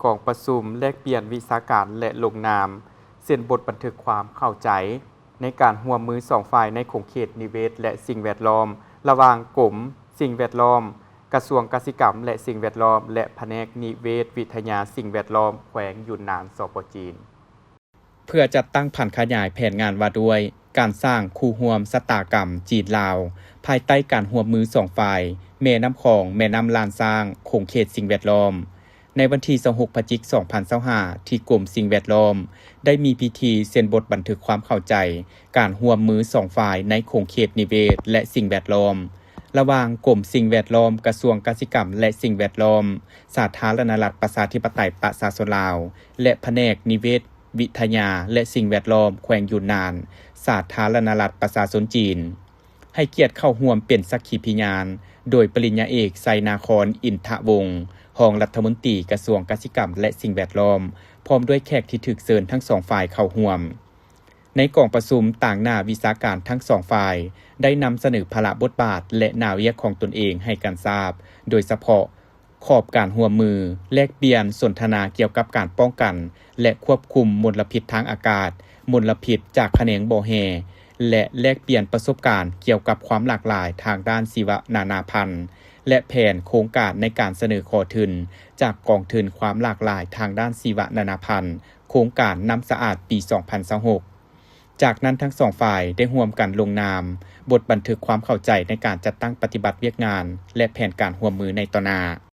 ກອງປະຊຸມແລກປ່ຽນວິຊາການ ແລະ ລົງນາມເຊັນບົດບັນທຶກຄວາມເຂົ້າໃຈ ໃນການຮ່ວມມືສອງຝ່າຍໃນຂົງເຂດນິເວດ ແລະ ສິ່ງແວດລ້ອມ ລະຫວ່າງກົມສິ່ງແວດລ້ອມ ກະຊວງກະສິກຳ ແລະ ສິ່ງແວດລ້ອມ ແລະ ພະແນກນິເວດວິທະຍາສິ່ງແວດລ້ອມ ແຂວງຢຸນນານ ສປ ຈີນ. ເພື່ອຈັດຕັ້ງຜັນຂະຫຍາຍແຜນງານວ່າດ້ວຍ ການສ້າງຄູ່ຮ່ວມຊະຕາກຳຈີນ-ລາວ ພາຍໃຕ້ການຮ່ວມມືສອງຝ່າຍ ແມ່ນ້ຳຂອງ ແມ່ນ້ຳລ້ານຊ້າງ ຂົງເຂດສິ່ງແວດລ້ອມ. ໃນວັນທີຊາວຫົກ ພະຈິກ ສອງພັນຊາວຫ້າ ທີ່ກົມສິ່ງແວດລ້ອມ ໄດ້ມີພິທີເຊັນບົດບັນທຶກຄວາມເຂົ້າໃຈ ການຮ່ວມມືສອງຝ່າຍໃນຂົງເຂດນິເວດ ແລະ ສິ່ງແວດລ້ອມ ລະຫວ່າງກົມສິ່ງແວດລ້ອມ ກະຊວງກະສິກຳ ແລະ ສິ່ງແວດລ້ອມ ສາທາລະນະລັດ ປະຊາທິປະໄຕ ປະຊາຊົນລາວ ແລະ ພະແນກນິເວດວິທະຍາ ແລະ ສິ່ງແວດລ້ອມ ແຂວງຢຸນນານ ສາທາລະນະລັດ ປະຊາຊົນຈີນ. ໃຫ້ກຽດເຂົ້າຮ່ວມເປັນສັກຂີພິຍານ ໂດຍປະລິນຍາເອກ ໄຊນາຄອນ ອິນທະວົງ ຮອງລັດຖະມົນຕີກະຊວງກະສິກຳ ແລະ ສິ່ງແວດລ້ອມ ພ້ອມດ້ວຍແຂກທີ່ຖືກເຊີນທັງສອງຝ່າຍເຂົ້າຮ່ວມ. ໃນກອງປະຊຸມ, ຕາງໜ້າວິຊາການທັງສອງຝ່າຍ ໄດ້ນຳສະເໜີພາລະບົດບາດ ແລະ ໜ້າວຽກຂອງຕົນເອງໃຫ້ກັນຊາບ, ໂດຍສະເພາະ ຂອບການຮ່ວມມື, ແລກປ່ຽນສົນທະນາກ່ຽວກັບການປ້ອງກັນ ແລະ ຄວບຄຸມມົນລະພິດທາງອາກາດ, ມົນລະພິດຈາກຂະແໜງບໍ່ແຮ່ ແລະ ແລກປ່ຽນປະສົບການກ່ຽວກັບຄວາມຫຼາກຫຼາຍທາງດ້ານຊີວະນານາພັນ ແລະ ແຜນໂຄງການໃນການສະເໜີຂໍທຶນຈາກກອງທຶນຄວາມຫຼາກຫຼາຍທາງດ້ານຊີວະນານາພັນ ໂຄງການນ້ຳສະອາດປີສອງພັນຊາວຫົກ. ຈາກນັ້ນທັງສອງຝ່າຍໄດ້ຮ່ວມກັນລົງນາມບົດບັນທຶກຄວາມເຂົ້າໃຈໃນການຈັດຕັ້ງປະຕິບັດວຽກງານ ແລະ ແຜນການຮ່ວມມືໃນຕໍ່ໜ້າ.